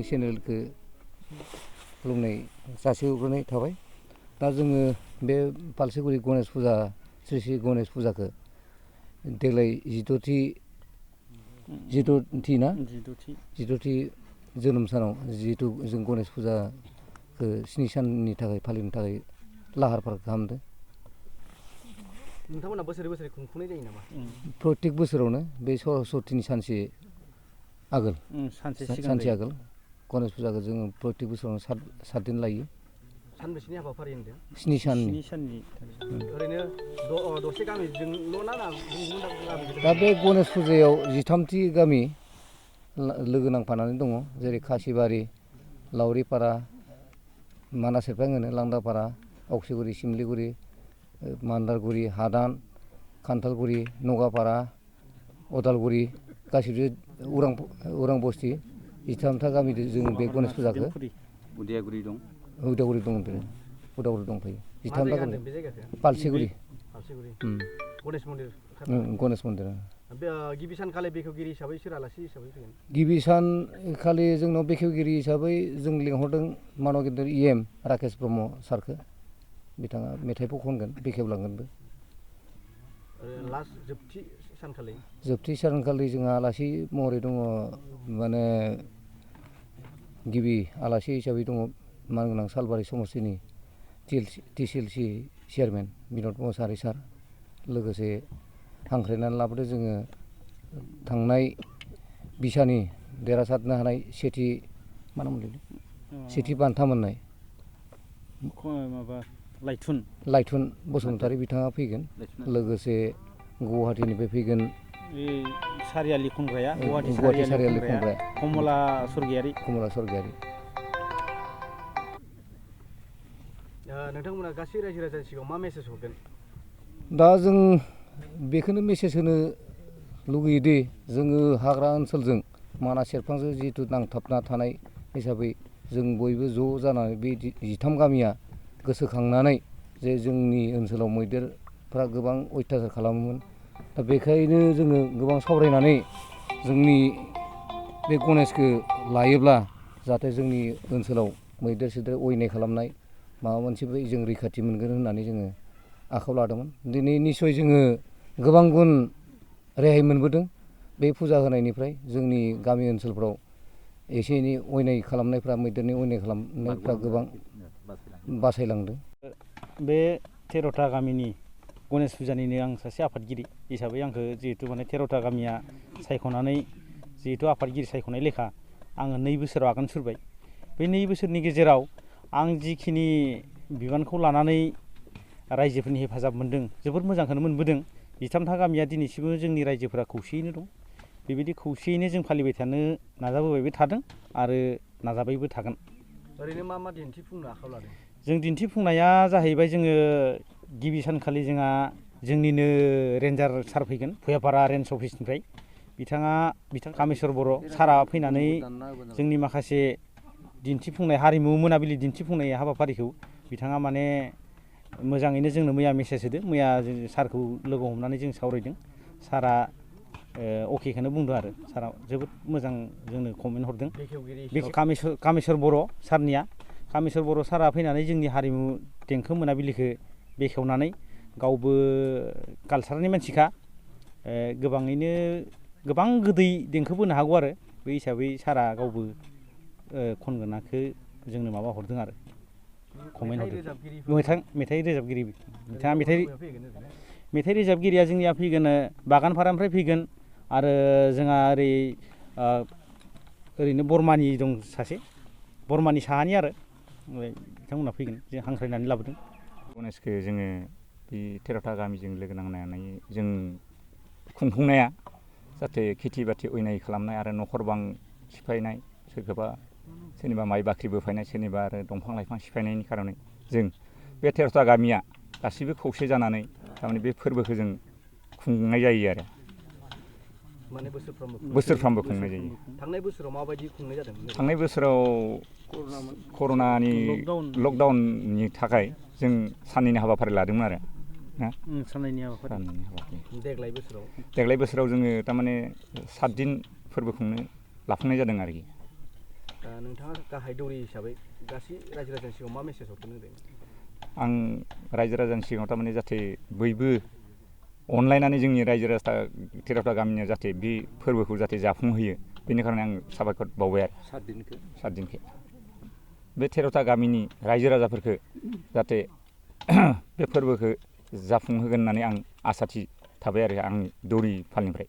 चेनेलखौ खुलुमनाय जासिहरग्रोनाय थाबाय। दा जोङो बे पालसिगुरि गणेश फुजा श्री श्री गणेश फुजाखौ देग्लाय जिद'थि जोनोम सानाव जिहेतु जों गणेश फुजाखौ 7 साननि थाखाय फालिनो थाखाय लाहार फाहार खालामदों। नोंथांमोना बोसोरै बोसोरै खुंफुंनाय जायो नामा? प्रत्येक बोसोरावनो बे सरस्वतीनि सानसे आगोल सानसे आगोल गणेश फुजाखौ जोङो प्रत्येक बोसोरावनो 7 दिन लायो। सानबेसेनि हाबाफारि होनदों? 7 साननि। ओरैनो दरसे गामिजोंल' ना गुबुन गामि? दा बे गणेश फुजायाव 13थि गामि लोगो नांफानानै दङ, जेरै खासिबारि, लावरिपारा, मानास सेरफां होनो लांदापारा, अक्सिगुरि, सिमलिगुरि, मान्दारगुरि, हादान, खान्थालगुरि, नगापारा, अदालगुरि गासिबो उरां बस्ति 13था गामिजों जों बे गणेश फुजाखौ उदालगुरि दं। उदालगुरि दंफैयो 13था गामि। पालसिगुरि गणेश मन्दिर। गिबि सानखालि बेखेवगिरि हिसाबै सोर आलासि हिसाबै फैगोन? गिबि सानखालि जोंनाव बेखेवगिरि हिसाबै जों लिंहरदों मानगिन्द्र EM राकेश ब्रह्म सारखौ। बिथाङा मेथाइबो खनगोन, बेखेवलांगोनबो। जोबथि सानखालि जोंहा आलासि महरै दङ, माने गिबि आलासि हिसाबै दङ मानगोनां सालबारि समस्तिनि TCLC चेयारमेन बिनद मोसाहारि सार। लोगोसे हांख्रायनानै लाबोदो जोङो थांनाय बिसानि देरहासारनो हानाय सेथि बान्था मोननाय लाइथुन बसुमतारी बिथाङा फैगोन। लोगोसे गुवाहाटीनिफ्राय फैगोन सारियालि खनग्राया गुवाहाटी सारियालि खनग्राया कमला सरगियारि। नोंथांमोना गासै रायजो राजानि सिगाङाव मा मेसेज हरगोन? दा जों बेखौनो मेसेज होनो लुगैयोदि जोङो हाग्रा ओनसोलजों मानास सेरफांजों जिहेतु नांथाबना थानाय हिसाबै जों बयबो ज' जानानै बे 13 गामिया गोसोखांनानै जे जोंनि ओनसोलाव मैदेरफ्रा गोबां अयथासार खालामोमोन। दा बेखायनो जोङो गोबां सावरायनानै जोंनि बे गणेशखौ लायोब्ला जाहाथे जोंनि ओनसोलाव मैदेर अयनाय खालामनाय माबा मोनसे जों रैखाथि मोनगोन होननानै जोङो आखायाव लादोंमोन। दिनै निस्सय जोङो गोबां गुन रेहाय मोनबोदों बे फुजा होनायनिफ्राय। जोंनि गामि ओनसोलफ्राव एसे एनै अयनाय खालामनायफ्रा, मैदेरनि अयनाय खालामनायफ्रा गोबां बासायलांदों। बे 13था गामिनि गणेश फुजानिनो आं सासे आफादगिरि हिसाबै आंखौ जिहेतु 13था गामिया सायख'नानै जिहेतु आफादगिरि सायख'नाय लेखा आङो 2 बोसोराव आगान सुरबाय। बे 2 बोसोरनि गेजेराव आं जिखिनि बिबानखौ लानानै रायजोफोरनि हेफाजाब मोनदों, जोबोद मोजांखौनो मोनबोदों। 13था गामिया दिनैसिमबो जोंनि रायजोफोरा खौसेयैनो दं। बेबायदि खौसेयैनो जों फालिबाय थानो नाजाबोबायबो थादों आरो नाजाबायबो थागोन। ओरैनो मा दिन्थिफुंनो आखायाव लादों? जों दिन्थिफुंनाया जाहैबाय, जोङो गिबि सानखालि जोंहा जोंनिनो रेन्जार सार फैगोन भुयापारा रेन्ज अफिसनिफ्राय। बिथां कामेस्वर बर' सारा फैनानै जोंनि माखासे दिन्थिफुंनाय हारिमु मोनाबिलि दिन्थिफुंनाय हाबाफारिखौ बिथाङा मोजाङैनो जोंनो मैया मेसेज होदो। मैया सारखौ लोगो हमनानै जों सावरायदों। सारा अकेखौनो बुंदों आरो सारा जोबोद मोजां जोंनो कमेन्ट हरदों। बे कामेस्वर बर' सारनिया कामेस्वर बर' सारा फैनानै जोंनि हारिमु देंखो मोनाबिलिखौ बेखेवनानै, गावबो कालसारनि मानसिखा, गोबां गोदै देंखो बोनो हागौ आरो बे हिसाबै सारा गावबो खनगोनाखौ जोंनो माबा हरदों आरो कमेन्ट हरदों। मेथाइ रोजाबगिरि बिथाङा मेथाइ रोजाबगिरिया जोंनिया फैगोन बागानपारानिफ्राय फैगोन। आरो जोंहा ओरैनो बरमानि दं सासे, बरमानि साहानि आरो बिथांमोना फैगोन। जों हांख्रायनानै लाबोदों। गणेशखौ जोङो बे 13था गामिजों लोगो नांनानै जों खुंफुंनाया जाहाथे खेथि बाथि अयनाय खालामनाय आरो न'खर बां सिफायनाय, सोरनिबा माइ बाख्रि बोफायनाय, सोरनिबा आरो दंफां लाइफां सिफायनायनि खार'नै जों बे 13था गामिया गासिबो खौसे जानानै थारमाने बे फोरबोखौ जों खुंनाय जायो आरो बोसोरफ्रामबो खुंनाय जायो। थांनाय बोसोराव माबायदि खुंनाय जादों? थांनाय बोसोराव कर'नानि लकडाउननि थाखाय जों साननैनि हाबाफारि लादोंमोन आरो साननैनि हाबाफारि। देग्लाय बोसोराव जोङो थारमाने 7 दिन फोरबो खुंनो लाफुंनाय जादों आरोखि। नोंथाङा गाहाय दौरि हिसाबै गासै रायजो राजानि सिगाङाव मा मेसेज हरगोन होदों? आं रायजो राजानि सिगाङाव थारमाने जाहाथे बयबो अनलायनानै जोंनि रायजो राजा तेर'था गामिनिया जाहाथे बे फोरबोखौ जाहाथे जाफुंहोयो बेनिखायनो आं साबायखर बावबाय आरो सात दिनखौ बे तेर'था गामिनि रायजो राजाफोरखौ जाहाथे बे फोरबोखौ जाफुंहोगोन होननानै आं आसा थि थाबाय आरो आंनि दौरि फालनिफ्राय।